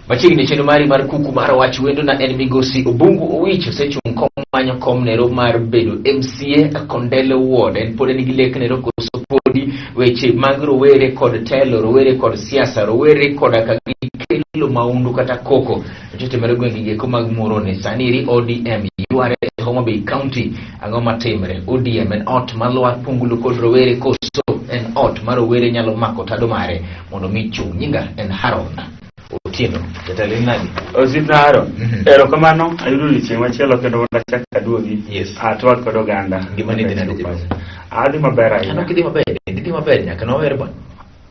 Machiegni chenro mari mar kuku mar wach wendo na en migosi Obungu Owich osechung' komanyo kom nero mar bedo MCA Kondele Ward. En pod en gi lek nero koso podi weche mag rowere kod telo, rowere kod siasa, rowere koda ka gikelo maundu kata koko. Ochotimore gwenge gieko mag Muhoroni. Sani eri ODM yware e Homa Bay County. Ang'o matimre? ODM en ot malwar pungulu kod rowere koso en ot ma rowere nyalo mako tado mare mondo mi chung'. Nyinga en Haron Otieno. Jatelo in nadi? Osiepna Aaron, erokamano ayudo odiochieng' machielo kendo mondo achak aduogi Yes. atwag kod oganda. Ngimani dhi nade, jaduong'? Adhi maber Aneno ahinya. kidhi maber, idhi maber nyaka nower bwana.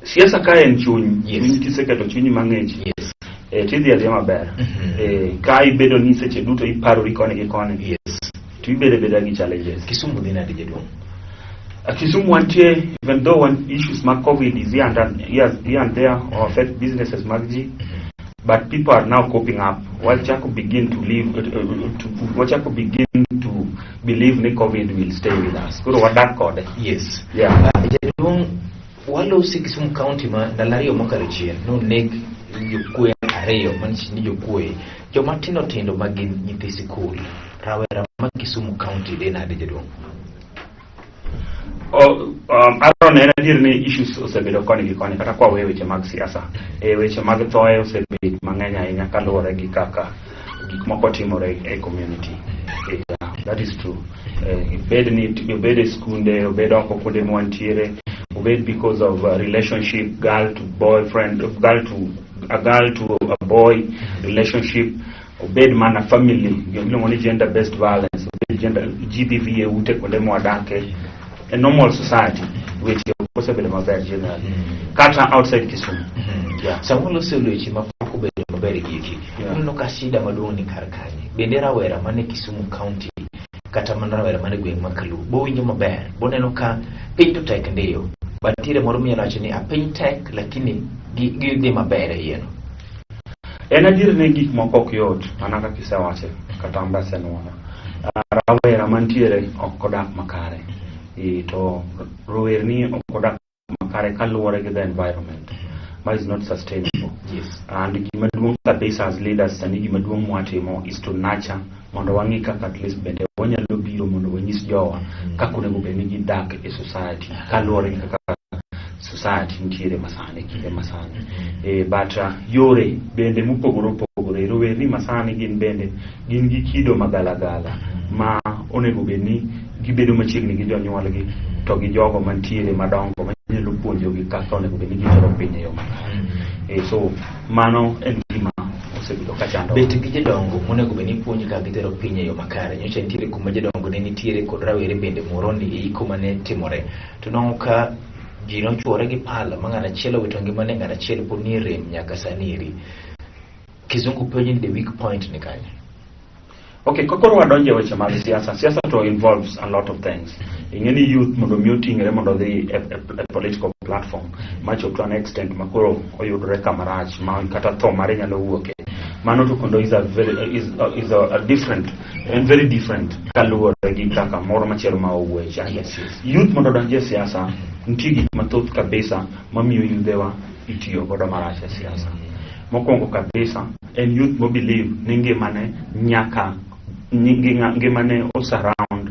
Siasa ka en chuny, Yes. chuny kiseketo chunyi mang'ich, tidhi adhiya maber. Ka ibedo ni seche duto iparori koni gi koni, to ibedo abeda gi challenges. Kisumu dhi nade, jaduong'? Kisumu wantie, even though one issues mag COVID is here and there or affect businesses mag ji, but people are now coping up. Wachako begin to live, wachako begin to believe ni COVID will stay with us. Koro wadak kode. Yeah. Jaduong', walosi Kisumu County ma ndalo 2 mokalo chien noneg jokuoye 2 manyiso ni jokuoye joma tindo tindo ma gin nyithi sikul. Rawera ma Kisumu County dhi nade, jaduong'? Oh, Aaron, en adier ni issues osebedo koni gi koni kata kwa weche mag siasa. E weche mag thoe osebet mang'eny ahinya kaluwore gi kaka gik moko timore e community. Yeah, that is true. Bed ni obed e skunde, obed oko kuonde mwantiere, obed because of relationship, girl to boyfriend, girl to a girl to a boy relationship, obed mana family, iluongo ni gender based violence, obed gender GBV e ute kuonde mwadake. A normal society, weche ok osebedo maber generally, kata outside Kisumu. Yeah. Sama waloso weche ma pok obedo maber gi eki, uneno ka shida maduong' ni kar kanye? Bende rawera mane Kisumu County kata mana rawera mane gweng' ma Kaluo bowinjo maber, boneno ka piny to tek ndiyo, but nitiere moro minyalo wacho ni a piny tek lakini gidhi maber e iye no. En adier ni gik moko ok yot mana kaka isewache kata an be asenuoyo. Rawera mantiere ok odak makare. To rowerni ok odak makare kaluwore gi the environment ma is not sustainable. And gima duong' kabisa as leaders sani, gima duong' mwatimo is to nurture mondo wang'i kaka at least bende wanyalo biro mondo wanyis jowa kaka onego bed ni gidak e society kaluwore gi kaka society nitiere masani, kinde masani. But yore bende mopogore opogore, rowerni masani gin bende gin gi kido magalagala ma onego bed ni gibedo machiegni gi jonyuolgi to gi jogo mantiere madongo manyalo puonjogi kaka onego bed ni gitero piny e yo makare. So mano en gima osebedo ka chando. Bet gi jodongo monego bed ni puonjo kaka gitero piny e yo makare. Nyocha nitiere kuma jodongo ne nitiere kod rawere bende Muhoroni e iko mane timore. To nongo ka ji nochuore gi pala ma ng'at achiel owito ngimane, ng'at achiel pod nie rem nyaka sani eri. Kizungu penjo ni the weak point ni kanye? Okay, kokoro wadonjo e weche mag siasa, siasa to involves a lot of things. Ing'e ni youth mondo mi oting're mondo odhi e political platform machop to an extent ma koro oyudore kama rach ma kata tho mare nyalo wuoke. Mano to kendo is a very is a different and very different kaluwore gi kaka moro machielo ma owuoye cha. Youth mondo odonj e siasa, nitie gik mathoth kabisa mamiyo yudhewa itiyo godo marach e siasa. Mokwongo kabisa en youth mo believe ni ngimane nyaka ngimane o surround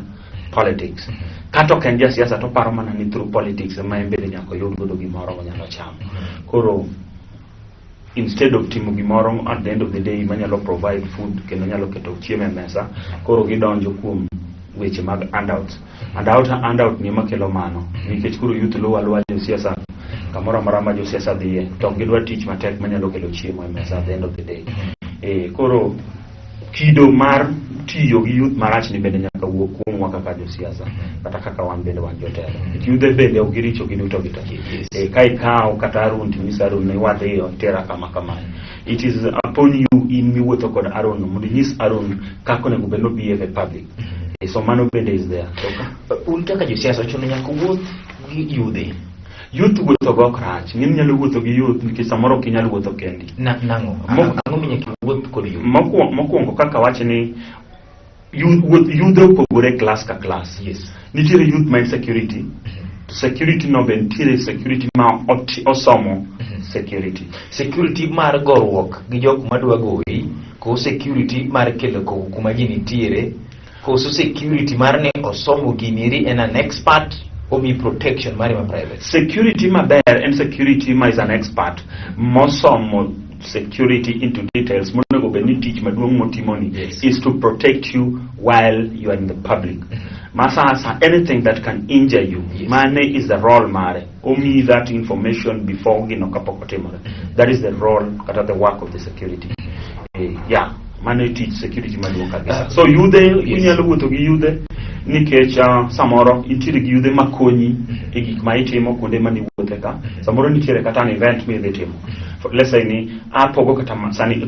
politics. Kata ok en jasiasa to oparo mana ni through politics ema en bende nyaka oyud godo gimoro monyalo chamo. Koro instead of timo gimoro at the end of the day manyalo provide food kendo nyalo keto chiemo e mesa, koro gidonjo kuom weche mag handouts. And handout ni ema kelo mano nikech koro youth luwo aluwa josiasa kamoro amora ma josiasa dhiye to ok gidwa tich matek manyalo kelo chiemo e mesa at the end of the day. Koro kido mar tiyo gi youth marach ni bende nyaka wuog kuomwa kaka josiasa kata kaka wan bende wan jotelo. Yudhe bende ok giricho giduto gite. Ka ikawo kata Aaron tinyis Aaron ni wadhiyo tera kama kamae. It is upon you in miwuotho kod Aaron mondo inyis Aaron kaka onego bed ni obehave e public. So mano bende is there. So, Un kaka josiasa ochuno nyaka wuoth gi yudhe. Youth wuotho go ok rach. Ng'eny nyalo wuotho gi youth nikech samoro ok inyal wuotho kendi. Nang'o? Ang'o minyaka wuoth kod youth? Mokwongo kaka wach ni youth, wuoth, yudhe opogore class ka class. Nitiere youth ma insecurity. To security no be nitiere security ma osomo security. Security mar goruok gi jok madwa goyi, koso security mar kelo koko kuma ji nitiere, koso security mar ni osomo gini eri en an expert omi protection mari ma private. Security maber en security ma is an expert mosomo security into details monego bed ni tich maduong' motimoni is to protect you while you are in the public. Ma sasa anything that can injure you, mane is the role mare. Omiyi that information before gino kapok otimore. That is the role kata the work of the security. Yeah, mano e tich security maduong' kabisa. So yudhe inyalo wuotho gi yudhe nikech samoro intiere gi yudhe makonyi e gik ma itimo kuonde ma niwuothe ka. Samoro nitiere kata an event midhi timo. Let's say ni apogo kata,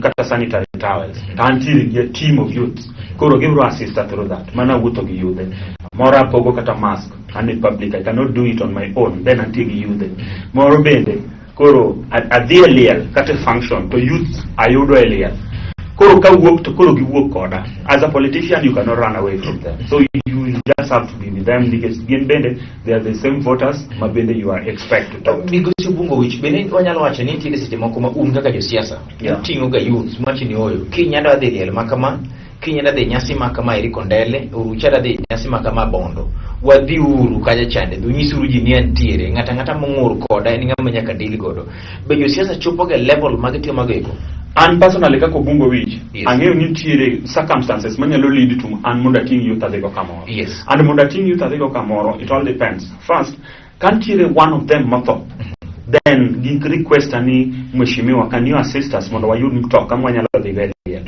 kata sanitary towels to antiere gi a team of youths koro gibiro assist through that. Mana wuotho gi yudhe. Moro apogo kata mask an e public, I cannot do it on my own, then antie gi yudhe. Moro bende koro adhi e liel kata e function to youth ayudo e liel koro kawuok to koro giwuok koda. As a politician, you cannot run away from them, so you just have to be with them nikech gin bende they are the same voters ma bende you are expect to talk to. Migosi Obungo Owich, bende wanyalo wacho ni nitiere seche moko ma un kaka josiasa uting'o ga youths mawacho ni oyo kiny adwa dhi liel ma kama, kiny adwa dhi nyasi ma kama eri Kondele, orucha adwa dhi nyasi ma kama Bondo, wadhi uru kacha chande, dhi unyisuru ji ni antiere, ng'ato ang'ata mong'ur koda en ng'ama nyaka deal godo. Be josiasa chopo ga e level mag timo mago eko? An personally kaka Obungo Wich, ang'eyo ni nitiere circumstances manyalo lead to an mondo ating' youth adhigo kamoro. And mondo ating' youth adhigo kamoro, it all depends. First, ka nitiere one of them motho, then gi request ni, "Mheshimiwa, can you assist us mondo wayud mtoka mwanyalo dhigo e liel?"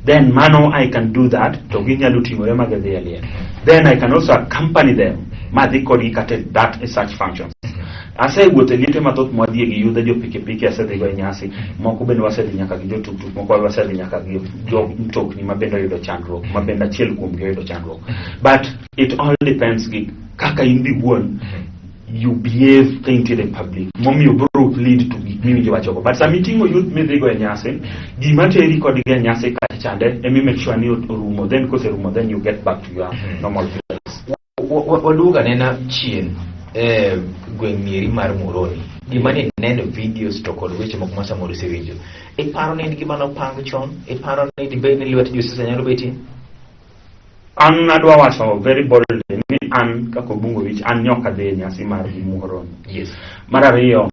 Then mano I can do that to ginyalo ting'ore ma gidhi e liel. Then I can also accompany them madhi kodgi kata e that e such functions. Asewuotho e liete mathoth mwadhie gi yudhe jo pikipiki, asedhigo e nyasi moko bende wasedhi nyaka gi jotuktuk moko, wasedhi nyaka gi jo mtokni ma bende oyudo chandruok, ma bende achiel kuomgi oyudo chandruok. But it all depends gi kaka in bi wuon you behave ka intiere e public momiyo biro lead to gik miwinjo wachogo. But sama iting'o youth midhigo e nyasi, gima teri kodgi e nyasi kacha chande emi make sure ni orumo, then koserumo, then you get back to your normal place. Waduogo anena chien e gweng' mieri mar Muhoroni, gima ni neno videos to kod weche moko ma samoro isewinjo, iparo ni en gima nopang chon? Iparo ni dibed ni lwet josiasa nyalo betie? An adwa wacho very boldly ni an kaka Obungo Wich, an nyok adhi e nyasi mar Muhoroni. Mar ariyo,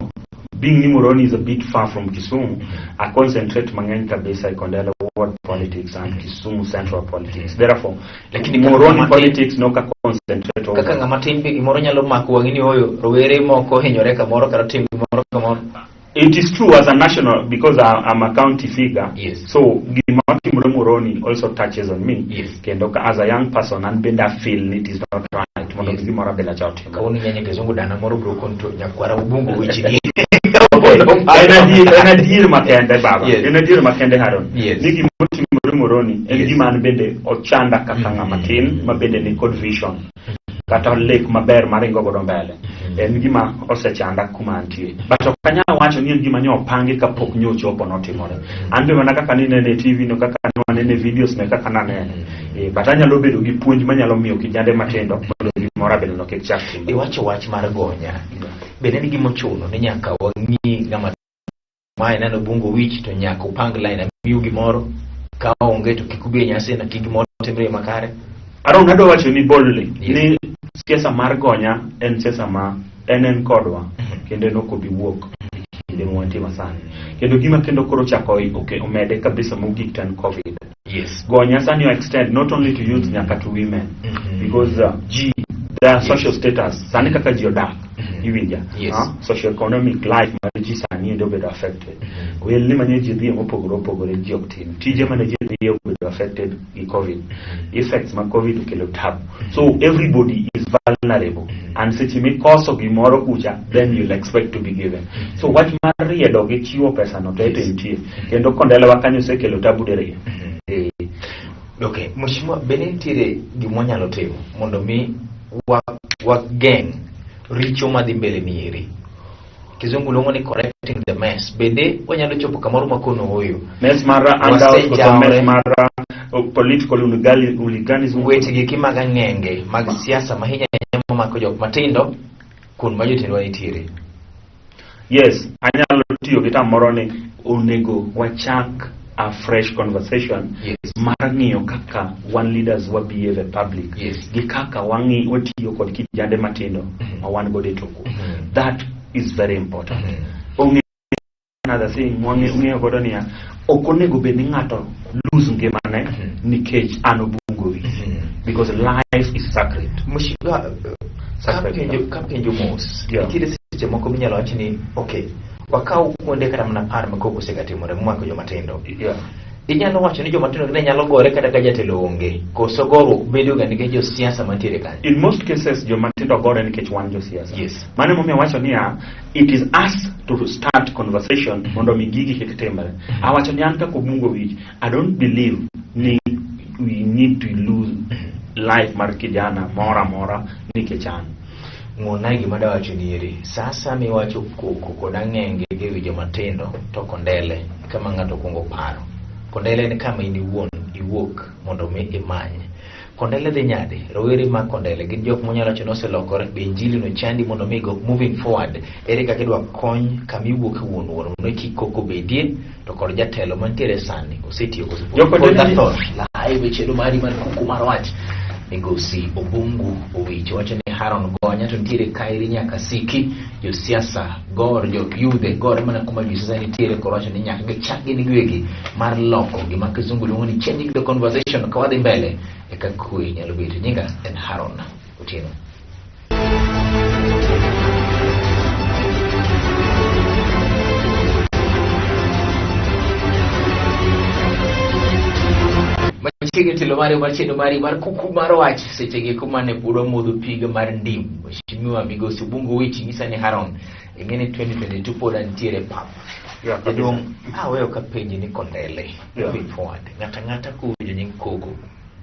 being ni Muhoroni is a bit far from Kisumu, I concentrate mang'eny kabisa e Kondele ward politics and Kisumu Central politics. Therefore, Lakini kaka Muhoroni politics noka concentrate over. Kaka ng'ama tin be gimoro nyalo mako wang'i ni oyo rowere moko hinyore kamoro kata tim gimoro kamoro. It is true as a national, because I'm a county figure. So gima timore Muhoroni also touches on me. Kendo as a young person, an bende I feel it is not right mondo gimoro abila cha otimre. Kawuono nyanya kizungu dana moro bro konto nyakwara Ubungo Wich ni. En adier makende, baba. En adier makende, Haron. Ni gima otimore Muhoroni en gima an bende ochanda kaka ng'ama tin ma bende ni kod vision kata lek maber maringo godo mbele. En gima osechanda kuma antie. But ok anyal wacho ni en gima nyo opangi kapok nyo ochopo notimore. An be mana kaka ninene e TV no, kaka nwanene e videos no, e kaka nanene. But anyalo bedo gi puonj manyalo miyo kijande matindo mondo gimoro abila no kik chak timore. Iwacho wach mar gonya. Bende en gima ochuno ni nyaka wang'i ng'ama mae neno Bungo Wich to nyaka upang line amiu gimoro, ka onge to kik ubi e nyasi na kik gimoro timre makare? Aaron, adwa wacho ni boldly ni siasa mar gonya en siasa ma en kodwa kendo en ok obi wuok e kinde ma wantie masani. Kendo gima kendo koro chako omede kabisa mogik to en COVID. Gonya sani o extend not only to youth, nyaka to women, because ji their social status sani kaka ji odak, iwinja? Socio economic life mar ji sani endo obedo affected. Ohelni mane ji dhiye mopogore opogore ji ok tim, tije mane ji dhiye obedo affected gi COVID effects ma COVID okelo tabu. So everybody is vulnerable and seche mikoso gimoro kucha, then you'll expect to be given. So wach mar riedo gi chiwo pesa no to ete nitie kendo Kondelewa kanyo osekelo tabu diriyo. Okay, mheshimiwa, bende nitiere gima wanyalo timo mondo mi wageng' richo madhi mbele mieri? Kizungu luongo ni correcting the mess. Bende wanyalo chopo kamoro ma kono oyo Mess mar handouts koso mess mar political hooliganism? Weche gi mag ang'enge mag siasa ma hinya ahinya mamako jok matindo. Kuond ma jotendwa nitiere. Yes, anyalo tiyo gi term moro ni onego wachak a fresh conversation mar ng'iyo kaka wan leaders wa behave e public gi kaka wang'i watiyo kod kijande matindo ma wan godo e tokwa. That is very important. Ong'e another thing mwang'eyo godo niya, ok onego bed ni ng'ato lose ngimane nikech an Obungu Owich, because life is sacred. Mheshimiwa, Sacred. kapenjo mos, nitiere seche moko minyalo wach ni okay, wakaw kuonde kata mana 10 ma koko osegatimore momako joma tindo. Inyalo wacho ni joma tindo ne nyalo gore kata ka jatelo onge, koso goruok bedo ga nikech josiasa mantiere kanyo? In most cases joma tindo gore nikech wan josiasa. Mano emomiyo awacho niya, it is us to start conversation mondo mi gigi kik timre. Awacho ni an kaka Obungu Owich, I don't believe ni we need to lose life mar kijana moro amora nikech an. Ng'wonna gima dawacho ni eri, sa asaya miwacho koko kod ang'enge e wi joma tindo to Kondele kama ng'ato kuongo paro. Kondele en kama in iwuon iwuok mondo mi imany. Kondele dhi nyadi, rowere ma Kondele gin jok monyalo wacho ni oselokore, be injili no chandi mondo mi go moving forward. Ere kaka idwa kony kama iwuok e wuon wuon mondo kik koko bedie to kod jatelo mantiere sani osetiyo koso pok? Jo Kondele Kod tho live e chenro mari mar kuku mar wach. Migosi Obungu Owich wacho ni Haron Gonya to nitiere kaeri nyaka siki josiasa gor jo yudhe gore mana kuma josiasa nitiere koro wacho ni nyaka gichak gin giwegi mar loko gima kizungu luongo ni changing the conversation ka wadhi mbele eka kwe nyalo bedo. Nyinga en Haron Otieno. Machiegni telo mari mar chenro mari mar kuku mar wach sechegi kuma ne pod wamodho piga mar ndim. Mheshimiwa Migosi Obungu Owich nyisa ni Haron, ing'e ni 2022 pod antiere pap. Jaduong' aweyo ka penji ni Kondele moving forward. Ng'ata ng'ata kowinjo nying koko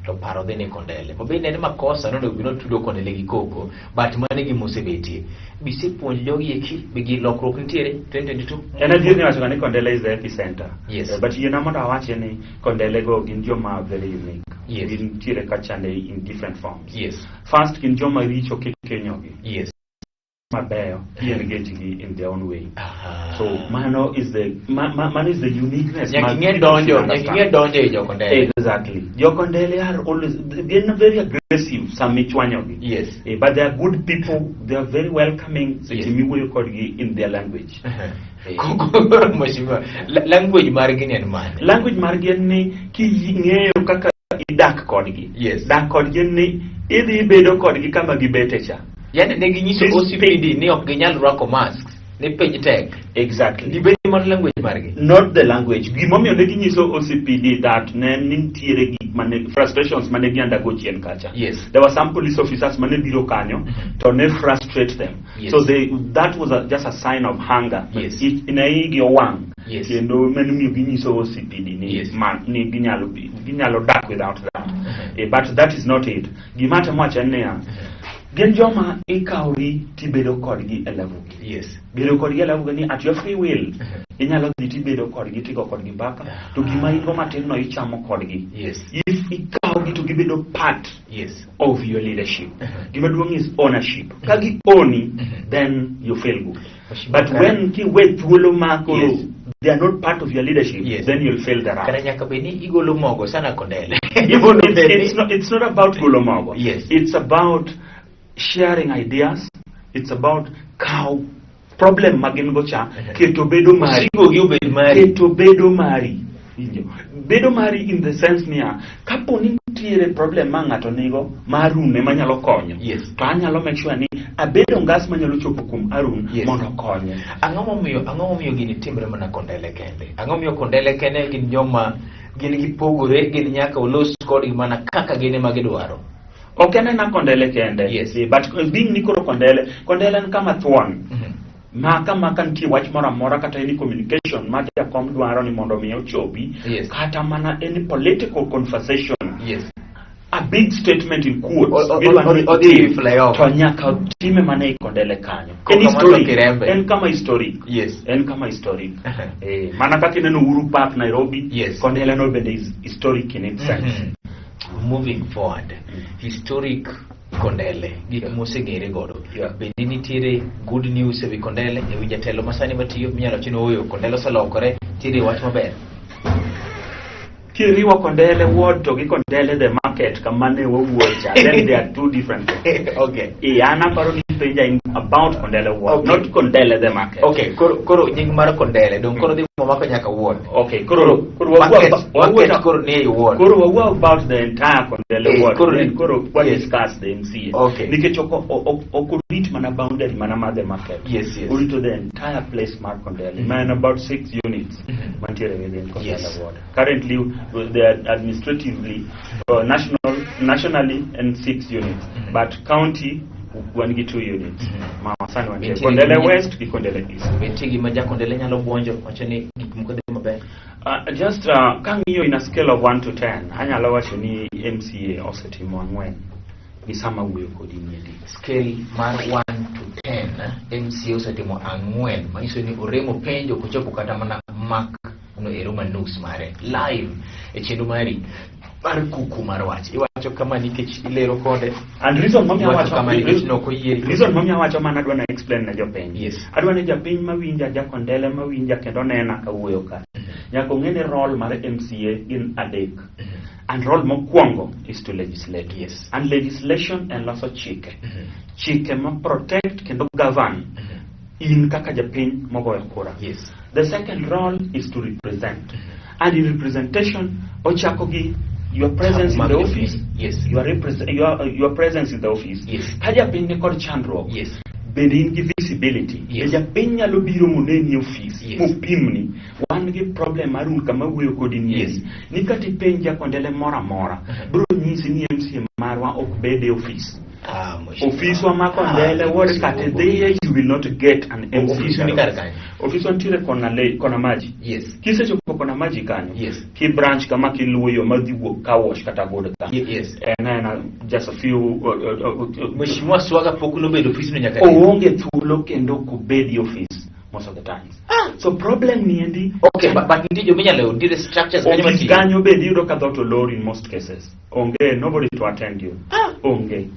to paro dhi ni Kondele. Ma bende en makosa nonego bed ni otudo Kondele gi koko, but mano e gima osebetie. Bisepuonjo jogi eki, be gi lokruok nitiere 2022? En adier ni wacho ni Kondele is the epicenter. Yes. But yiena mondo awache ni Kondele go gin joma very unique. Yes. Gintiere kachande in different forms. Yes. First, gin joma richo kikenyogi. Yes. Mabeyo, ki engage gi in their own way. Aha. So mano is the mano is the uniqueness. Nyaka mag ing'e people donjo, should nyaka ing'e understand. donjo e jo Kondele. Exactly. Jo Kondele are always gin very aggressive sama ichwanyogi. Yes. But they are good people. They are very welcoming seche miwuoyo kodgi in their language. Koro mheshimiwa, language margi ni en mane? Language margi en ni king'eyo kaka idak kodgi. Yes. Dak kodgi en ni idhi bedo kodgi kama gibete cha. Yani ne ginyiso This OCPD ni ok ginyal rwako masks, ni piny tek. Exactly. Dibed ni mano language margi? Not the language. Gimomiyo ne ginyiso OCPD that ne nitiere gik mane frustrations mane gi undergo chien kacha. Yes. There were some police officers mane biro kanyo to ne frustrate them. Yes. So that was just a sign of hunger. Yes. Ne igi owang'. Yes. Kendo mano miyo ginyiso OCPD ni Yes. man, ni ginyalo dak without that. But that is not it. Gima atemo wacho en niya, gin joma ikawri tibedo kodgi e level gi. Yes. Bedo kodgi e level gi ni at your free will. Inyalo dhi tibedo kodgi tigo kodgi mbaka to gima in go matin no ichamo kodgi. Yes. If ikawgi to gibedo part Yes. of your leadership. Gima duong' is ownership. Ka gi oni, then you feel good. But when kiwe thuolo ma koro Yes. they are not part of your leadership, Yes. then you'll feel the wrath. Kara nyaka bed ni igolo mogo sana Kondele. It's not about golo mogo. Yes. It's about sharing ideas. It's about kaw problem ma gin go cha keto bedo mari. Osigo gi obed mari. Keto bedo mari. Winjo? Bedo mari in the sense niya, kapo ni nitiere problem ma ng'ato nigo ma Arun ema nyalo konyo. Yes. To anyalo make sure ni abedo ngas manyalo chopo kuom Arun Yes. mondo okonye. Ang'o momiyo gini timre mana Kondele kende? Ang'o momiyo Kondele kende gin joma gin gipogore, gin nyaka olos kodgi mana kaka gin ema gidwaro? Ok en ena Kondele kende. Yes. But being ni koro Kondele, Kondele en kama thuon. Ma kama ka nitie wach moro amora kata any communication ma jakom dwaro ni mondo mi ochopi, Yes. kata mana any political conversation, Yes. a big statement in quotes, midwaro ni Odhi otim, flyover. to nyaka time mana e Kondele kanyo. Koko En mano historic. Kirembe. En kama historic. Yes. En kama historic. Mana kaka ineno Uhuru Park Nairobi, Yes. Kondele no bende is historic in its sense. Moving forward, historic Kondele, gik moseng'ere godo. Yeah. Bende nitiere good news ewi Kondele, ewi jatelo masani matiyo minyalo wacho ni ooyo, Kondele oselokore, nitiere wach maber. Kiriwo Kondele ward to gi Kondele the market kama ne wawuoye cha, then they are two different things. Eh, an aparo ni penja in about Kondele ward, not Kondele the market. Okay, koro nying mar Kondele, dong koro dhi momako nyaka ward. Okay, koro wawuo Market, wawuo market koro ni ei ward. Koro wawuo about the entire Kondele ward. Then koro wa discuss the MCA. Nikech ok orit mana boundary mana mar the market. Yes. Orito the entire place mar Kondele. Ma en about 6 units mantiere within Kondele ward. Currently, they are administratively, nationally and 6 units. But county, wan gi 2 units. Ma sani wantie. Nitie Kondele West gi Kondele East. Be nitie gima ja Kondele nyalo buonjo wacho ni gik moko dhi maber? Just kang'iyo in a scale of 1 to 10, anyalo wacho ni MCA osetimo 4 gi sama wuoyo kodi niendi. Scale mar 1 to 10, MCA osetimo 4, manyiso ni oremo penjo ok ochopo kata mana mark no ero ma nus mare live e chenro mari mar kuku mar wach. Iwacho kama nikech ilero kode. And reason momiyo Iwacho awacho kama nikech ne ok oyieri. Reason momiyo awacho mana adwa na explain ne jopiny. Yes. Adwa ni japiny mawinja, jakondele mawinja kendo nena kawuoyo ka. Nyaka ong'e ni role mar MCA gin 3. And role mokwongo is to legislate. Yes. And legislation en loso chike. Chike ma protect kendo govern in kaka japiny mogoyo kura. Yes. The second role is to represent. And in representation, ochako gi your presence in the office. Yes. Your presence in the office. Yes. Ka japiny ni kod chandruok. Yes. Bende in gi visibility. Yes. Be japiny nyalo biro moneni e office. Yes. Mopimni. Wan gi problem mar un kama wuoyo kodi ni. Yes. Ni kata ipenj jakondele moro amora. Biro nyisi ni MCA marwa ok bed e office. Mheshimiwa. Ofiswa ma Kondele ward Mheshimiwa. kata idhiye, you will not get an MC. Ofiswa ni kar kanyo? Ofiswa nitiere kona maji. Yes. Kisechopo kona maji kanyo. Yes. Ki branch kama kiluwo yo madhi wuok car wash kata god ka. Yes. En aena just a few, Mheshimiwa Swaga pok nobedo ofisno nyaka Oonge thuolo kendo ok obed e office most of the times. So problem ni endi. Okay, but nitie joma inyalo yudo, nitiere structures kanyo Office matiyo. kanyo bende iyudo ka dhoot olor in most cases. Onge, nobody to attend you. Onge.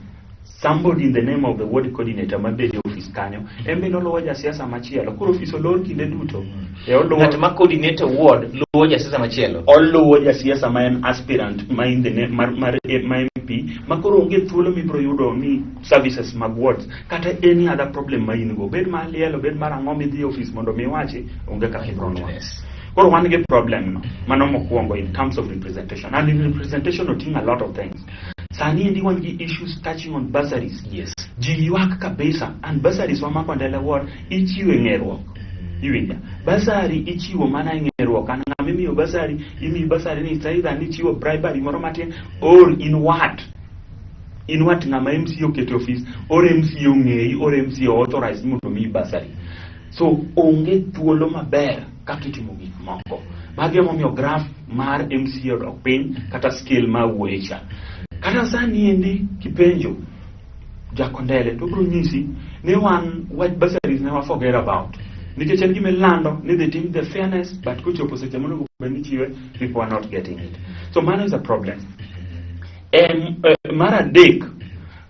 Somebody in the name of the ward coordinator mabed e office kanyo, en bende oluwo jasiasa machielo. Koro office olor kinde duto. E oluwo Ng'at ma coordinator ward luwo jasiasa machielo. Oluwo jasiasa ma en aspirant ma in the name mar MP, ma koro onge thuolo mibiro yudo ni services mag wards kata any other problem ma in go. Bed mar liel, bed mar ang'o midhi e office mondo mi iwachi, onge kaka ibiro nwang'o. Goodness. Koro wan gi problem no, mano mokwongo in terms of representation. And in representation oting'o a lot of things. Sani endi wan gi issues touching on bursaries. Yes. Ji ywak kabisa, and bursaries wa ma Kondele ward ichiwo e ng'eruok. Iwinja? Bursary ichiwo mana e ng'eruok. An ng'ama imiyo bursary, imiyi bursary ni either ni ichiwo bribery moro matin or in what? In what ng'ama MCA oketo e office, or MCA ong'eyi, or MCA authorized mondo omiyi bursary. So onge thuolo maber kaka itimo gik moko. Magi emomiyo graph mar MCA odok piny kata scale ma wuoye cha. Kata sani endi kipenjo jakondele to obiro nyisi ni wan wach bursaries ne wa forget about. Nikech en gima ilando ni they team the fairness, but kochopo seche monego bed ni ichiwe, people are not getting it. So mano is a problem. Mar adek,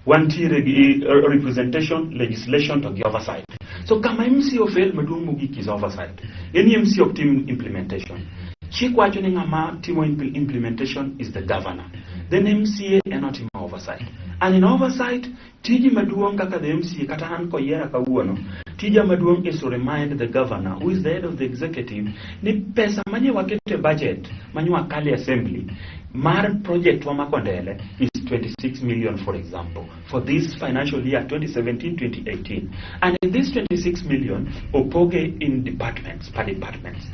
wantiere gi representation, legislation to gi oversight. So kama MCA ofail maduong' mogik is oversight. Any MCA ok tim implementation. Chik wacho ni ng'ama timo implementation is the governor. Then MCA en otimo oversight. And in oversight, tiji maduong' kaka the MCA, kata an koyiera kawuono, tija maduong' is to remind the governor, who is the head of the executive, ni pesa manye waketo e budget, manye wakale assembly, mar project wa ma Kondele is 26 million, for example, for this financial year 2017-2018. And in this 26 million, opoge in departments, per departments.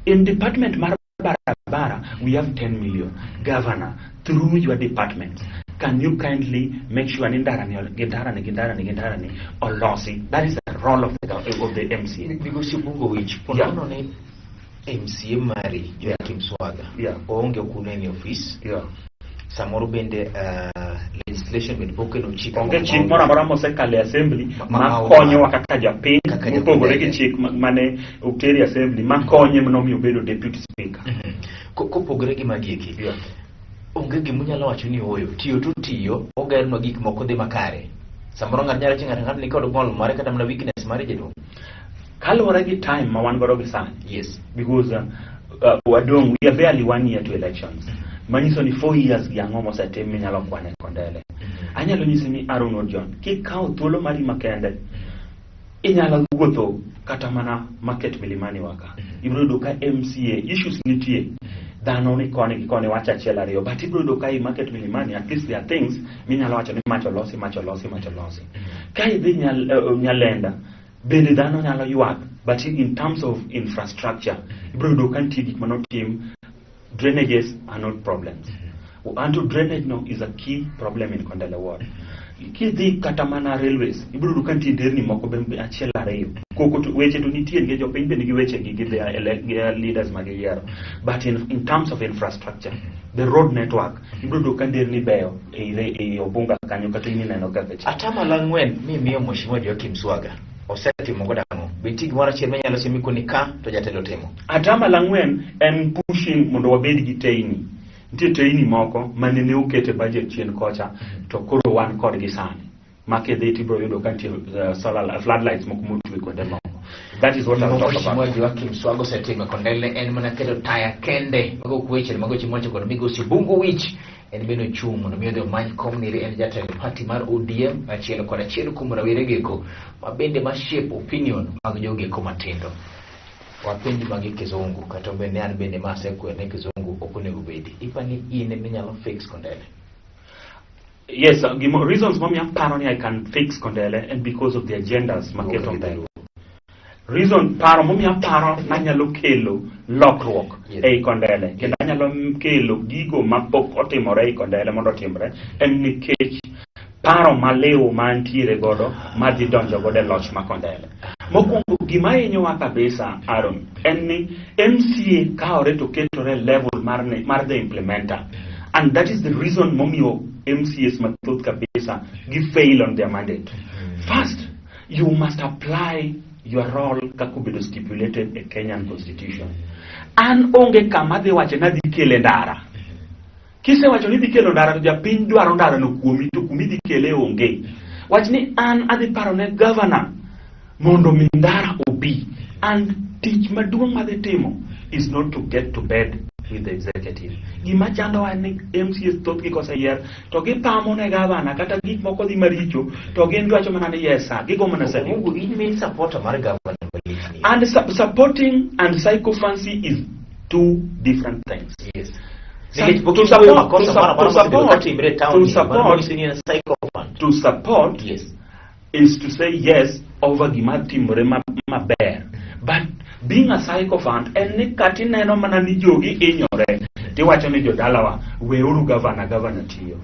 In department mar barabara, we have 10 million. Governor, through your departments, can you kindly make sure ni ndara ni, gi ndara ni, gi ndara ni, gi ndara ni olosi? That is the role of the MCA. Migosi Obungo Owich, po nono ni MCA mari, Joakim Swaga, oonge ok unene e ofis. Samoro bende legislation bende pok kelo chik Onge moro chik ma moro amora mosekalo e assembly Ma ma konyowa kaka japiny, Kaka mopogore gi japiny. chik mane oteri assembly ma konye mondo omiyo obedo deputy speaker. Kopogore gi magi eki, Onge gima unyalo wacho ni ooyo, tiyo to tiyo, ogernwa gik moko dhi makare. Samoro ng'ato nyalo wacho ng'ato ng'ato ni kod ng'ol mare kata mana weakness mare, jaduong'. Kaluwore gi time ma wan godo gi sani, Yes. because wadong', we are barely one year to elections, manyiso ni 4 years gi ang'o mosetim minyalo kwane Kondele? Anyalo nyisi ni, Aaron John, kikawo thuolo mari makende, inyalo wuotho kata mana market Milimani waka, ibiro yudo ka MCA issues nitie, dhano ni koni gi koni wacho achiel ariyo, but ibiro yudo ka i market Milimani at least there are things minyalo wacho ni macho losi, macho losi, macho losi. Ka idhi Nyalenda bende dhano nyalo ywak, but in terms of infrastructure ibiro yudo ka nitie gik manotim. Drainages are not problems. Anto drainage no is a key problem in Kondele ward. Kidhi kata mana railways, ibiro yudo ka nitie nderni moko be achiel ariyo koko to weche to nitie, nikech jopiny be nigi weche gi their leaders ma giyiero, but in terms of infrastructure, the road network, ibiro yudo ka nderni beyo ei Obunga kanyo kata in ineno kaka chal. 4% mimiyo Mheshimiwa Joakim Swaga osetimo godo ang'o? Be nitie gimoro achiel minyalo semi koni ka to jatelo timo? 4% en pushing mondo wabed gi teyni. Nitie teyni moko mane ne oket e budget chien kocha, to koro wan kodgi sani. Ma kidhi tibiro yudo ka nitie solar floodlights moko motwe kuonde moko. That is what I'll talk Mheshimiwa about. Joakim Swaga osetimo e Kondele en mana keto taya kende. Mago ok weche, mago weche mowacho kod migosi Bungu Wich. En bende ochung' mondo mi odhi omany kom niri, en jatend party mar ODM, achiel kod achiel kuom rawere geko ma bende ma shape opinion mag jogeko matindo. Wapenj magi kizungu kata bende an bende ma asekwer ni kizungu ok onego bedi. Ipani in ema inyalo fix Kondele? Yes, reasons momiyo aparo ni I can fix Kondele and because of the agendas maketo mbele. Reason paro momiyo aparo nanyalo kelo lokruok ei Kondele kendo anyalo kelo gigo mapok otimore ei Kondele mondo otimre en nikech paro maliw mantiere godo madhi donjo godo e loch ma Kondele. Mokwongo, gima hinyowa kabisa, Aaron, en ni MCA kawore to ketore e level mar the implementer, and that is the reason momiyo MCAs mathoth kabisa gi fail on their mandate. First, you must apply your role kaka obedo stipulated e Kenyan constitution. An onge kama adhi wacho ni adhi kele ndara. Kisewacho ni idhi kelo ndara to japiny dwaro ndara no kuomi, to kuma idhi kele onge. Wach ni an adhi paro ne governor mondo mi ndara obi, and tich maduong' madhi timo is not to get to bed with the executive. Gima chandowa en ni MCAs thothgi koseyier to gipamo ne gavana kata gik moko dhi maricho to gin giwacho mana ni yes sir, gigo mana salute. Mungu in main supporter mar governor malich ni. And supporting and sycophancy is two different things. Yes. Nikech pok iwuoyo makosa moro amora mosebedo katimre e town To ni, mano manyiso ni en sycophant. To support is to say yes over gima timore maber. But being a sycophant en ni kata ineno mana ni jogi hinyore, tiwacho ni jodalawa weuru gavana, gavana tiyo.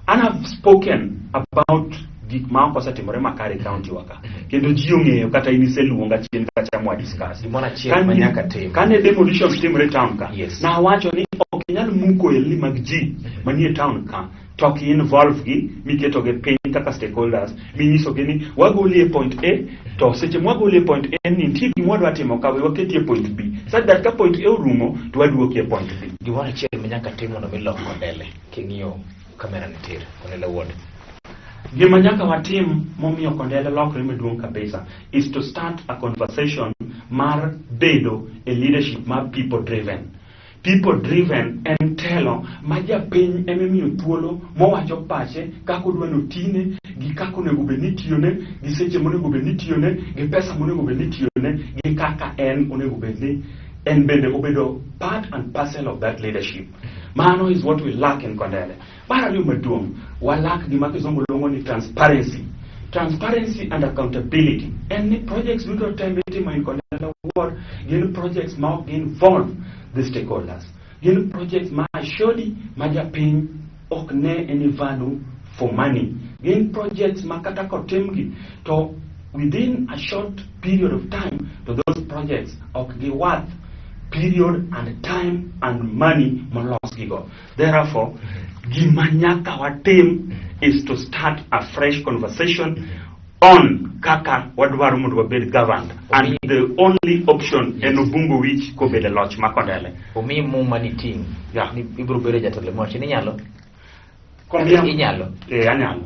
And I've spoken about gik ma ok osetimore makare e county wa ka. Kendo ji ong'eyo kata in iseluonga chien kacha mwa discuss. Gimoro achiel ma nyaka tim. Kane demolitions timore e town ka, nawacho ni ok inyal muko elni mag ji manie town ka to ok involve gi miketogi piny kaka stakeholders, minyisogi ni wagoli e point A, to seche mwagoli e point A ni nitie gima wadwa timo ka, we waketie point B such that ka point A orumo to waduoki e point B. Gimoro achiel ma nyaka tim mondo mi lok Kondele king'iyo kamera ni tir, Kondele Ward. Gima nyaka watim momiyo Kondele lokre maduong' kabisa is to start a conversation mar bedo a leadership mar people driven. People driven en telo ma japiny emimiyo thuolo mowacho pache kaka odwa ni otine, gi kaka onego bed ni itiyone, gi seche monego bed ni itiyone, gi pesa monego bed ni itiyone, gi kaka en onego bed ni en bende obedo part and parcel of that leadership. Mano is what we lack in Kondele. Mar ariyo maduong', walak gima kizungu luongo ni transparency. Transparency and accountability. En ni projects duto te mitimo in Kondele Ward gin projects ma ok involve the stakeholders. Gin projects ma surely ma japiny ok ne any value for money. Gin projects ma kata kotimgi to within a short period of time to those projects ok gi worth period and time and money molosgigo. Therefore, gima nyaka watim is to start a fresh conversation. On kaka wadwaro mondo wabed governed and the only option en Obungu Owich kobedo e loch ma Kondele. Omiyi muma ni ting'. Yeah. Ni ibiro bedo jatelo miwacho ni inyalo. Komiya- Inyalo. Eh, anyalo.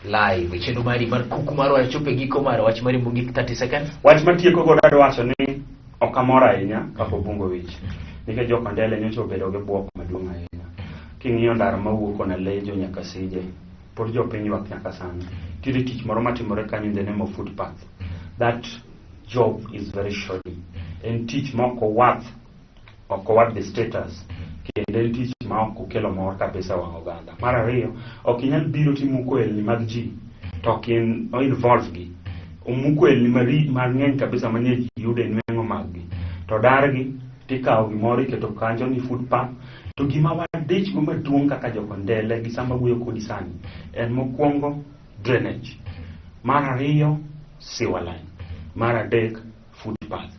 Live e chenro mari mar kuku mar wach chopo e giko mar wach mari mogik 30 seconds. Wach matieko godo adwa wacho ni ok amor ahinya kaka Obungu Owich nikech jo Kondele nyocha obedo gi bwok maduong' ahinya. King'iyo ndara mawuok Onalejo nyaka Sije, pod jopiny ywak nyaka sani. Nitiere tich moro matimore kanyo in the name of footpath. That job is very shoddy. En tich ma ok worth ok worth the status kendo en tich ma ok okelo mor kabisa e wang' oganda. Mar ariyo, ok inyal biro timuko elni mag ji to ok in o involve gi. Omuko elni mang'eny kabisa manie ji yudo e nweng'o mag gi. To dargi tikawo gimoro iketo kanjo ni footpath to gima wadich go maduong' kaka jokondele gi sama wuoyo kodi sani en mokwongo drainage, mar ariyo sewer line, mar adek footpath.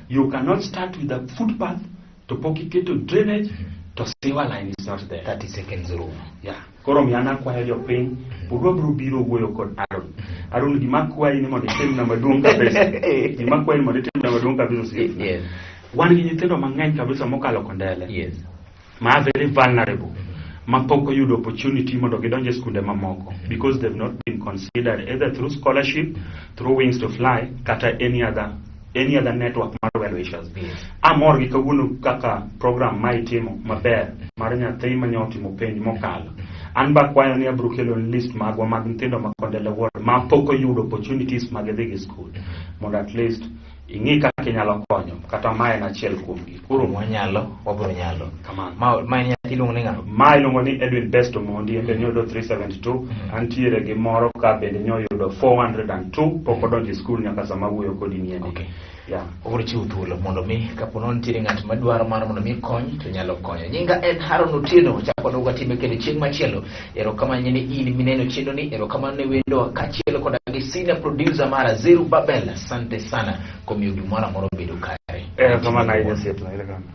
You cannot start with a footpath to pok iketo drainage to sewer line is not there. 30 seconds rumo. Yeah. Koro omiyo an akwayo jopiny pod wabiro biro wuoyo kod Aaron. Aaron gima akwayi ni mondo itimna maduong' kabisa. Gima akwayi ni mondo itimna maduong' kabisa osiepna. Yes. Wan gi nyithindo mang'eny kabisa mokalo Kondele. Yes. Ma are very vulnerable ma pok oyudo opportunity mondo gidonj e skunde mamoko because they've not been considered either through scholarship, through Wings to Fly, kata any other network mar well wishers. Amor gi kawuono kaka program ma itimo maber mar nyathi ma nyo otimo penj mokalo. An ba akwayo ni abiro kelo list magwa mag nyithindo ma Kondele Ward ma pok oyudo opportunities mag dhi gi school mondo at least ing'i kaka inyalo konyo kata ma en achiel kuomgi. Koro mwanyalo, wabiro nyalo. Kamano. Ma en nyathi iluongo ni ng'a? Ma iluongo ni Edwin Best Omondi, en be nyoyudo 372, antiere gi moro ka bende nyoyudo 402, pok odonjo e skul nyaka sama awuoyo kodi ni endi. Yeah. Obiro chiwo thuolo mondo mi kapo nono nitiere ng'at madwaro mar mondo mi kony to nyalo konyo. Nyinga en Haron Otieno, chak waduogo watime kendo chieng' machielo. Erokamano ne in mineno chenro ni, erokamano ne wendowa kaachiel koda gi senior producer mara Zeru Babel. Asante sana kuom miyo gimoro amora obedo kare. Erokamano ahinya osiepna, erokamano.